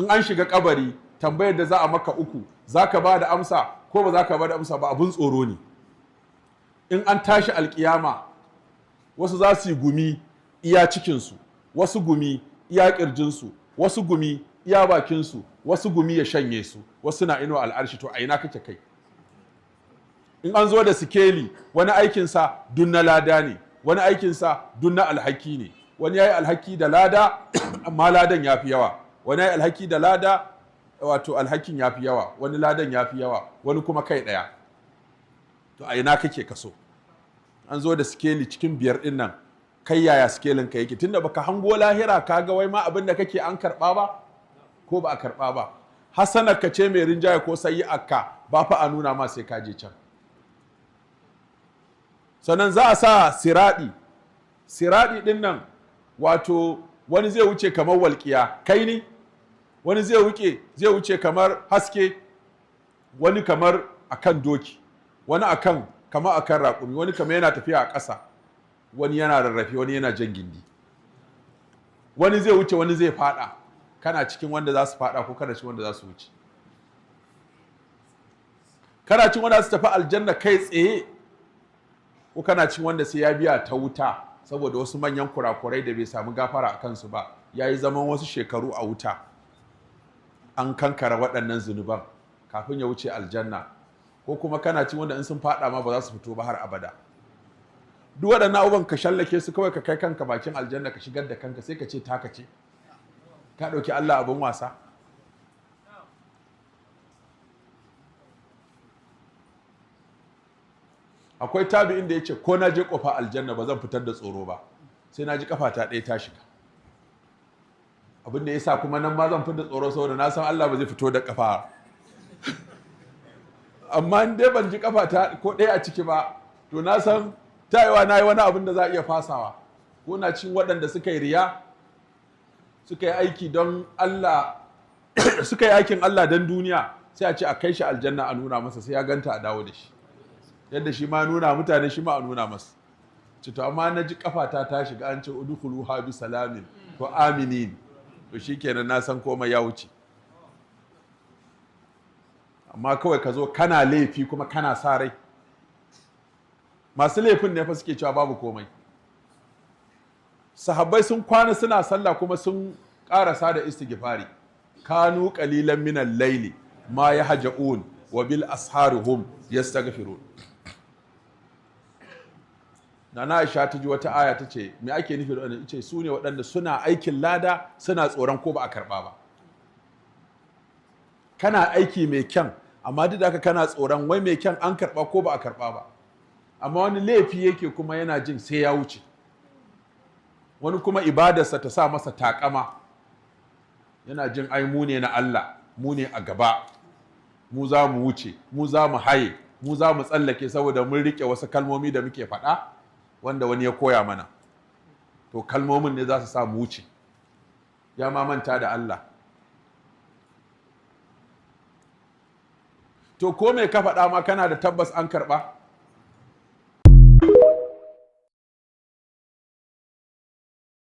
In an shiga kabari, tambayar da za a maka uku, za ka ba da amsa ko ba za ka ba da amsa ba, abun tsoro ne. In an tashi alkiyama, wasu za su yi gumi iya cikinsu, wasu gumi iya ƙirjinsu, wasu gumi iya bakinsu, wasu gumi ya shanye su, wasu na inuwa al'arshi. To, a ina kake kai? In an zo da sikeli, wani aikinsa dun na lada ne, wani aikinsa dun na alhaki ne. Wani ya yi alhaki da lada, amma ladan ya fi yawa. Wani ya yi alhaki da lada, wato alhakin ya fi yawa. Wani ladan ya fi yawa, wani kuma kai ɗaya. To, a ina kake kaso? An zo da sikeli cikin biyar ɗin nan, kai yaya sikelin ka yake? Tunda baka hango lahira ka ga wai ma abin da kake an karɓa ba ko ba a karɓa ba, hasanar ka ce mai rinjaye ko sayyi'arka, ba fa a nuna ma sai ka je can. Sannan za a sa siraɗi. Siraɗi ɗin nan, wato wani zai wuce kamar walƙiya, kai ne, wani zai wuce kamar haske, wani kamar akan doki, wani akan kamar akan raƙumi, wani kamar yana tafiya a ƙasa, wani yana rarrafe, wani yana jan gindi. Wani zai wuce, wani zai fada. Kana cikin wanda za su fada ko kana cikin wanda za su wuce? Kana cikin wanda za su tafi aljanna kai tsaye ko kana cikin wanda sai ya biya ta wuta saboda wasu manyan kurakurai da bai samu gafara a kansu ba, ya yi zaman wasu shekaru a wuta, an kankara waɗannan zunuban kafin ya wuce aljanna? Ko kuma kana cikin wanda in sun fada ma ba za su fito ba har abada? Duk waɗannan abubuwan ka shallake su kawai, ka kai kanka bakin aljanna, ka shigar da kanka, sai ka ce taka ce. Ka ɗauki Allah abin wasa? Akwai tabi'in da ya ce, ko na je kofa aljanna ba zan fitar da tsoro ba sai na ji kafata ɗaya ta shiga. Abin da ya sa kuma nan ma zan fitar da tsoro, saboda na san Allah ba zai fito da kafa, amma in dai ban ji kafata ko ɗaya a ciki ba, to na san tayewa na yi wani abin da za a iya fasawa, ko na cin waɗanda suka yi riya, suka yi aiki don Allah, suka yi aikin Allah don duniya, sai a ce a kai shi aljanna a nuna masa, sai ya ganta a dawo da shi. Yadda shi ma nuna mutane, shi ma a nuna masa. Ce to, amma na ji kafata ta shiga, an ce udkhulu bi salamin to aminin, to shikenan, na san komai ya wuce. Amma kawai ka zo kana laifi kuma kana sa rai. Masu laifin ne fa suke cewa babu komai. Sahabbai sun kwana suna sallah kuma sun karasa da istighfari. Kanu qalilan minal laili ma yahja'un wa bil asharihum yastaghfirun. Nana Aisha ta ji wata aya, ta ce, "Me ake nufi da wannan?" Ce su ne waɗanda suna aikin lada, suna tsoron ko ba a karɓa ba. Kana aiki mai kyan, amma duk da haka kana tsoron wai mai kyan an karɓa ko ba a karɓa ba. Amma wani laifi yake kuma yana jin sai ya wuce. Wani kuma ibadarsa ta sa masa takama, yana jin ai mu ne na Allah, mu ne a gaba, mu za mu wuce, mu za mu haye, mu za mu tsallake, saboda mun rike wasu kalmomi da muke faɗa wanda wani ya koya mana. To, kalmomin ne za su sa mu wuce. Ya ma manta da Allah. To, ko me ka faɗa ma, kana da tabbas an karɓa?